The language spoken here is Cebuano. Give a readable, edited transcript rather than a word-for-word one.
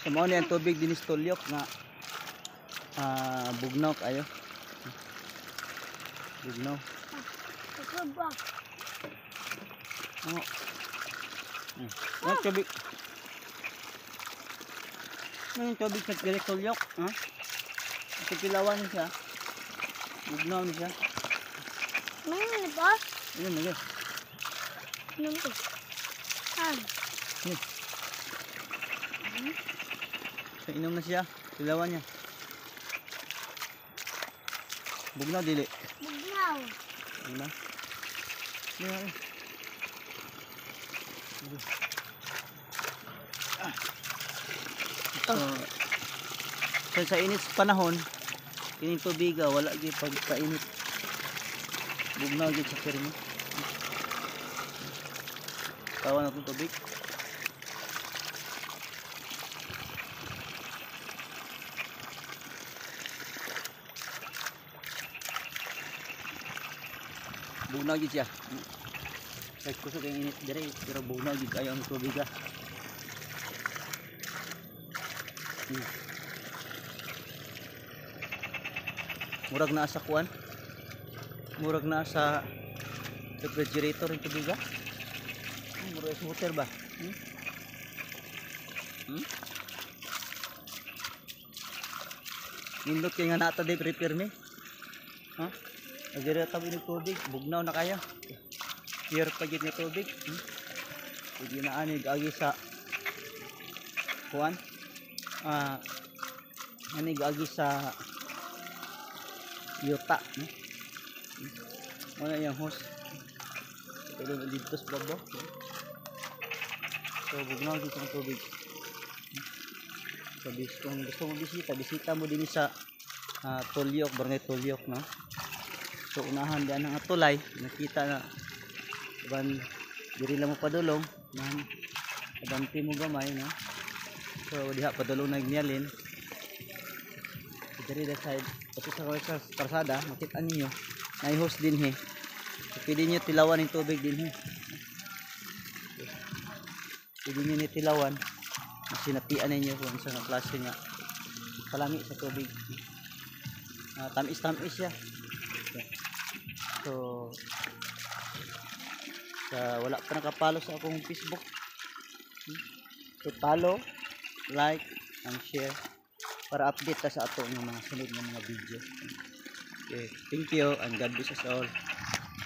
So mao ni ang tubig dinhi sa Tulyok nga bugnaw kayo. Bugnaw. Ito ba? Oh. Ang tubig. Ano yung tubig sa direct Tulyok? Ha? Ito pilawan ni siya. Bugnaw ni siya. May ba? Ayun, ayun. Inom ko. Ah. So, inom na siya. Pilawan niya. Bugnaw dili. Bugnaw. Bugnaw. Yeah. So, sa init sa panahon, kining tubiga wala gyud pagkainit. Bugnaw gyud sa pirmi. Tawa na itong tubig. Bugnaw gyud siya. Kahit kusog ang init dire, pero bugnaw gyud kayo ang tubig ah. Murag naa sa kuan. Murag naa sa refrigerator yung tubig ah. Murag sa water ba? Hmm? Hmm? Nindot kay nga nata di prepare me. Ha? Agere tabi ng tubig, bugnaw na kaya. Pure pa gyud nga tubig. Hindi na ani agi sa kuan. Ani agi sa yuta, no? Wala yung hose. Pero dito sa baba. So bugnaw dito ang tubig. So kung gusto mo bisita, bisita mo din sa Tulyok, Barangay Tulyok, no? So unahan diyan ang tulay, nakita na ban diri lang mo padulong, man abante mo gamay, no? So diha padulong nagmialin. So, diri da side, pati sa kalsada, makita ninyo, na hose din he. So, pwede niyo tilawan ng tubig din he. Pwede niyo ni tilawan, sinatian ninyo kung sa klase nga kalami sa tubig. Tamis-tamis siya. So sa wala pa nakapalo sa akong Facebook, so follow, like, and share para update ta sa ato ng mga sunod nga mga video. Okay, thank you and God bless us all.